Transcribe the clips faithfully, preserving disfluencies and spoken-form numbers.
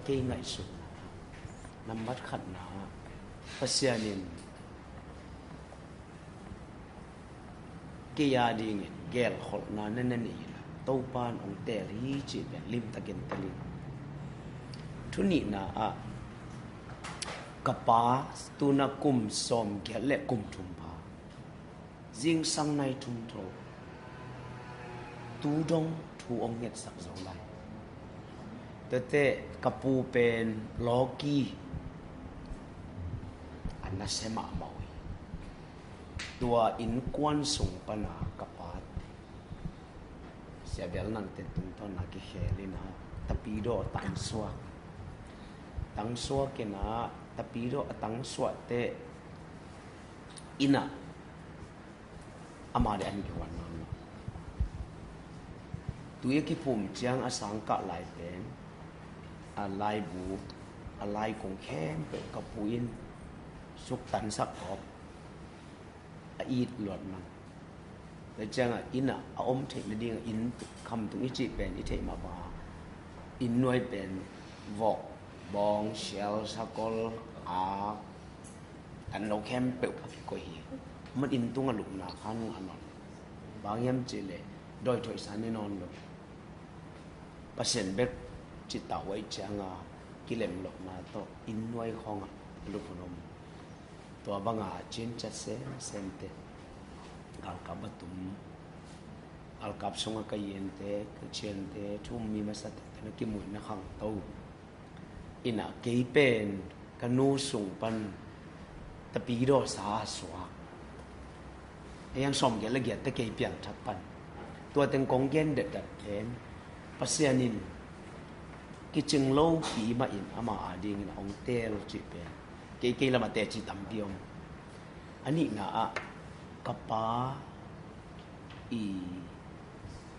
Kei ngaihsutna, nambat khatna, Pasian in kei a dingin gelkholhna na na nei inah Topa in hong teel hi cih pen limtakin tel ing. Thu nihna ah, ka pa tu-in ah kum sawmgiat le kum thum pha, zingsang nai thum tho, tu dong thu hong ngetsak zo lai. Tuate ka pu pen lawki a nasia mahmah uh hi. Tua innkuan sung pana ka pa, Sia Bial Nang te tungtawn a kikhel inah, tapidaw a tangsuak. Tangsuak inah, tapidaw a tangsuak teh inah ama ding an kihuan nawn lo. Tui a kiphum ciang a sangkah lai pen a laibu, a laikung khempeuh ka pu in suktansak kawp a it luat man. Tua ciangah inah a om theih nadingah inn khamtung i cih pen i theih mah bangah inn nuai pen vok, bawng, sial, sakol, a, an lo khempeuh a kikoih hi. Man inn tungah lupna khan a nawn. Bang hiam cihleh dawi thoihsa ni nawn lo. Pasian bek cih tawh a i cianga kilem lohna tawh inn nuai khawngah a lup hun om. Tua banga a cinchat semsemte, galkap a tum, galkap sunga ka yente, ka ciante, thu um mi masate, na kimuina khangto. Inah kei pen ka nu sung pan tapidawsa a suak. Ei ang sawmgiat le giatte kei piangthak pan. Tua teng kong gen detdet pen Pasian in kicing lopi mah in ama a dingin hong teel cih pen kei kei lamah teci tampi om. A nihna ah ka pa i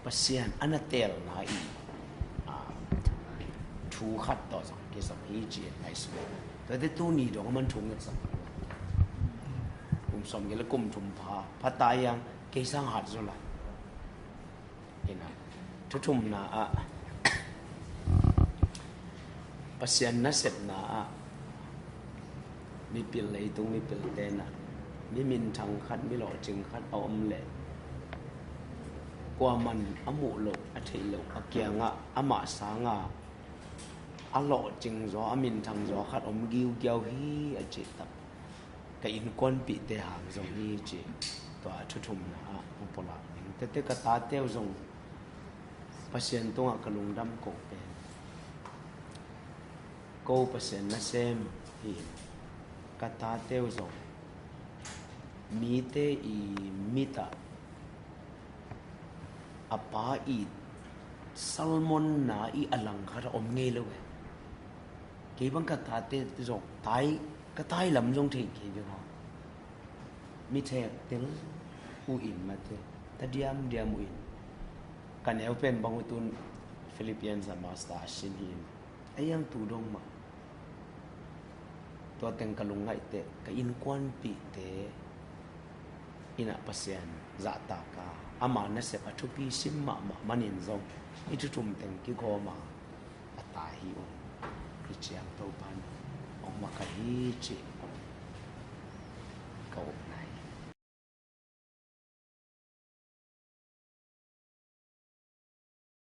Pasian a na teelna i, a, thu khat tawh zong kizom hi ci-in ngaihsun. Tuate tuni dong a man thu ngetsak. Kum sawmgiat le kum thum pha, pha ta iang kei sang hat zaw lai. Inah, thu thumna ah Pasian nasepna ah mipil, leitung mipil tenah mi minthang khat, mi lawhcing khat a om leh kuaman a muh loh, a theih loh a kiangah amah sanga a lawhcing zaw, a minthang zaw khat om giugiau hi a cih tak ka innkuanpihte hang zong hi ci. Tua thu thumna ah hong pulak ding. Tete ka tate uh zong Pasian tungah ka lungdam ko pen ko Pasian nasem hi. Ka tate uh zong mite i mit ah a pa i salmonna i a langkhat a om ngei lo e. Kei bang ka tate zong tai, ka tai lam zong thei kei bek a, mi thek tel uh in mate, ta diamdiam uh in. Ka neu pen bang uh tun Philippians a master a sin hi in, a iang tu dong mah. Tua teng ka lungngaih teh ka innkuanpihte inah Pasian zahtak a, ama nasep a thupi sim mahmah manin zong i thu thum teng kigawm a, a tai hi ung. Hi ciang Topa in hong makaih hi cih ka